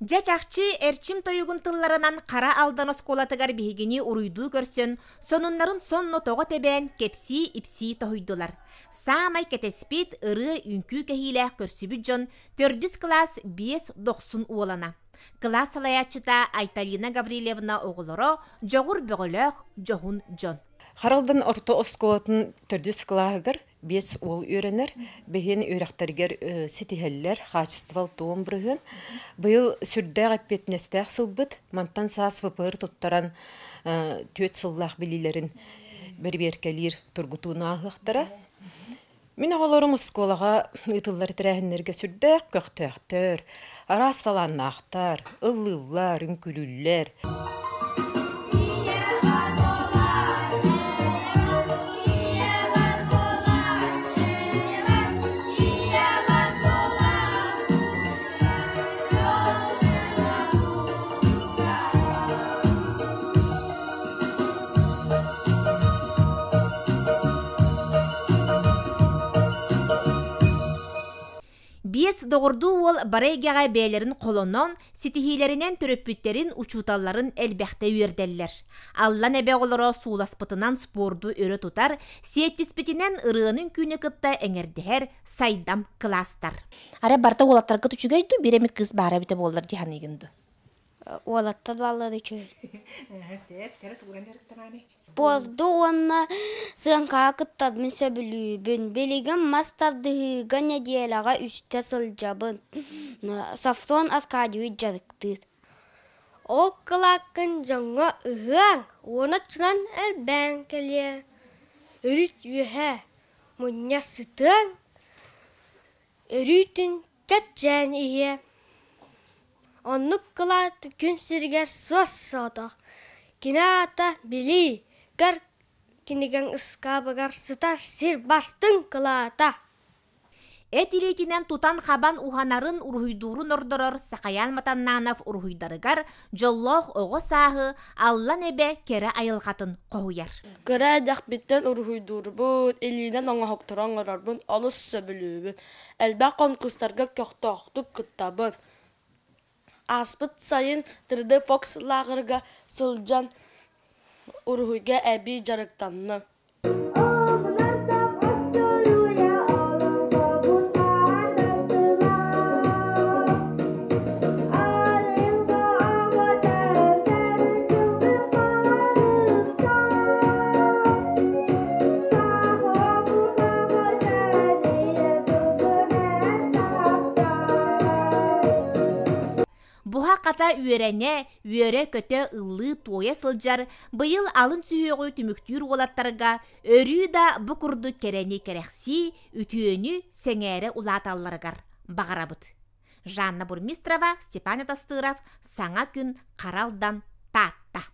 Дьэ чахчы Эрчим тойугун тылларынан Хара Алдан оскуолатыгар биһигини уруйдуу көрсөн, сонуннарын сонно тоҕо тэбээн кэпсии-ипсии тоһуйдулар. Саамай кэтэспит, ырыа-үҥкүү кэһиилээх көрсүбүт дьон төрдүс кылаас биэс дохсун уолана. Кылаас салайааччыта Айталина Гаврильевна оҕолоро дьоҕур бөҕөлөөх дьоһун дьон. Харалдан орто оскуолатын төрдүс кылааһыгар биэс уол үөрэнэр. Бэһиэн үөрэхтэригэр ситиһэллэр, хаачыстыбал туом бырыһыан. Быйыл сүрдээх эппиэтинэстээх сылбыт. Мантан саас ВПР туттаран түөрт сыллаах билиилэрин бэрэбиэркэлиир тургутууну ааһыахтара. Мин оҕолорум оскуолаҕа ыытыллар тэрээһиннэргэ сүрдээх көхтөөхтөр, араас талааннаахтар, ыллыыллар, үҥкүүлүүллэр. Биэс доҕордуу уол бары эйгэҕэ бэйэлэрин холонон, ситиһиилэринэн төрөппүттэрин, учууталларын элбэхтэ үөрдэллэр. Аллан эбэ оҕолоро сууласпытынан спорду өрө тутар, сиэттиспитинэн ырыаны-үҥкүүнү кытта эҥэрдэһэр сайдам кылаастар. Арай барыта уолаттаргыт үчүгэй дуу, биир эмит кыыс баара эбитэ буоллар дии саныыгын дуу? Уолаттар бааллар үчүгэй. Спорду уонна сыаҥкаҕа кыттарбын сөбүлүүбүн. Билигин мас тардыһыыга нэдиэлэҕэ үстэ сылдьабын. Софрон Аркадьевич дьарыктыыр. Ол кылааккын дьоҥҥо ыһыаҥ, уоначчынан элбээн кэлиэ. Үрүт үөһэ мунньа сытыаҥ, өрүүтүн чэпчээн иһиэ. Оннук кылаат күн сиригэр суос-соҕотох. Кини аата билии, көр кинигэҥ ыскаабыгар сытар сир бастыҥ кылаата. Эт илиитинэн тутан-хабан уһанарын, уруһуйдуурун ордорор Сахаян Матаннанов уруһуйдарыгар дьоллоох оҕо сааһы Аллан эбэ кэрэ айылҕатын хоһуйар. Кыра эрдэхпиттэн уруһуйдуурбут, илиинэн оҥоһуктары оҥорорбун олус сөбүлүүбүн. Элбэх конкурстарга көхтөөхтүк кыттабын. Ааспыт сайын 3D Fox лааҕырга сылдьан уруһуйга эбии дьарыктанным. Буһа-хата үөрэнэ, үөрэ-көтө ыллыы-туойа сылдьар, быйыл алын сүһүөҕү түмүктүүр уолаттарга өрүү да бу курдук кэрэни кэрэхсии, үтүөнү сэҥээрэ улааталларыгар баҕарабыт. Жанна Бурмистрова, Степан Атастыров, Саҥа күн Харалдан, Таатта.